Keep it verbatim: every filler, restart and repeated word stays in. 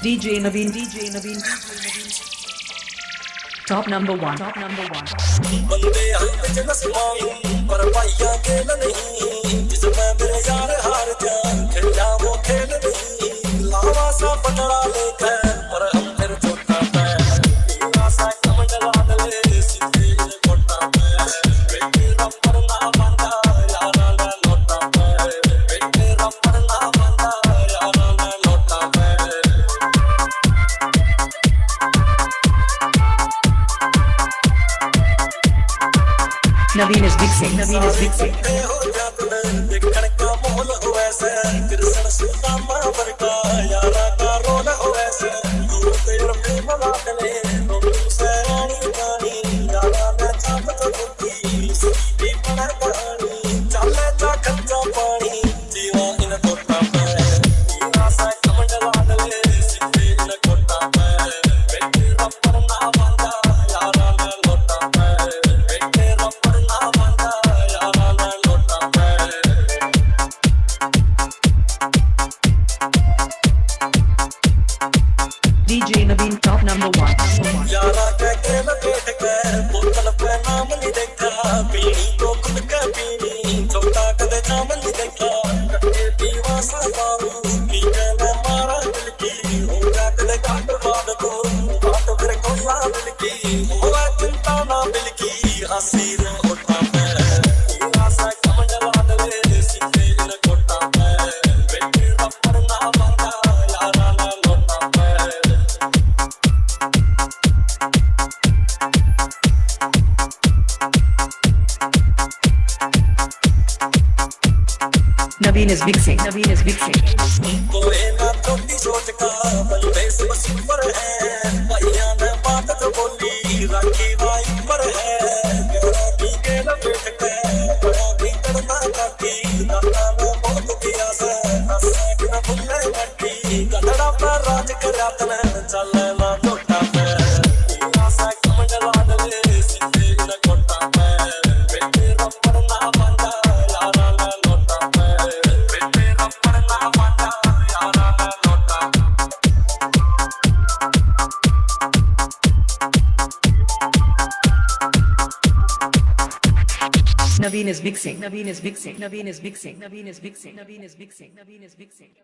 DJ Naveen, DJ Naveen, top number one, top number one. बंदे हम business mine, पर भाइया खेल नहीं। जिसमें मेरे यार हार जाए, खेला वो खेल नहीं। लावा सा पटड़ा लेकर, पर हम फिर चोटा पे। पूरा सा कमंडल आदले, सीधे कोटा पे। बेटे रबर ना बांधा, यारा ना नोटा पे। बेटे रबर ना बांधा, यारा ना नोटा पे। Naveen is mixing. Naveen is mixing. DJ Naveen, top number one. यारा के के लपेट के, बोतल पे नाम नहीं देखा, पीनी तो खुद का पीनी, छोटा कदे जाम नहीं देखा, कटे पीवा सा दारू, पी के ना मारा दिल की, हो जा कदे काट बाद को, बात फिर कोला दिल की, होवे चिंता ना दिल की, हंसी रे होठा पे, पूरा सा कमंडल आदले, सीधे इन कोटा पे, बेटे रबर ना बांधा, यारा ना नोटा पे। Naveen is mixing. Naveen is mixing. कोई ना छोटी सोच का, बंदे सब सुपर है। भैया ने बात तो बोली, राखी भाई पर है। मेरा भी गेल बैठ के, बड़ा भी तड़का काटी, दादा ने बहुत दिया से, हंसे कि ना भूले मट्टी। गधड़ा पर राज करा तने, चले ना नोटा पे। पूरा सा कमंडल आदले, सीधे न कोटा पे। बेटे रबर ना बांधा, यारा ना नोटा पे। बेटे रबर ना बांधा, यारा ना नोटा पे। Naveen is mixing. Naveen is mixing. Naveen is mixing. Naveen is mixing. Naveen is mixing. Naveen is mixing.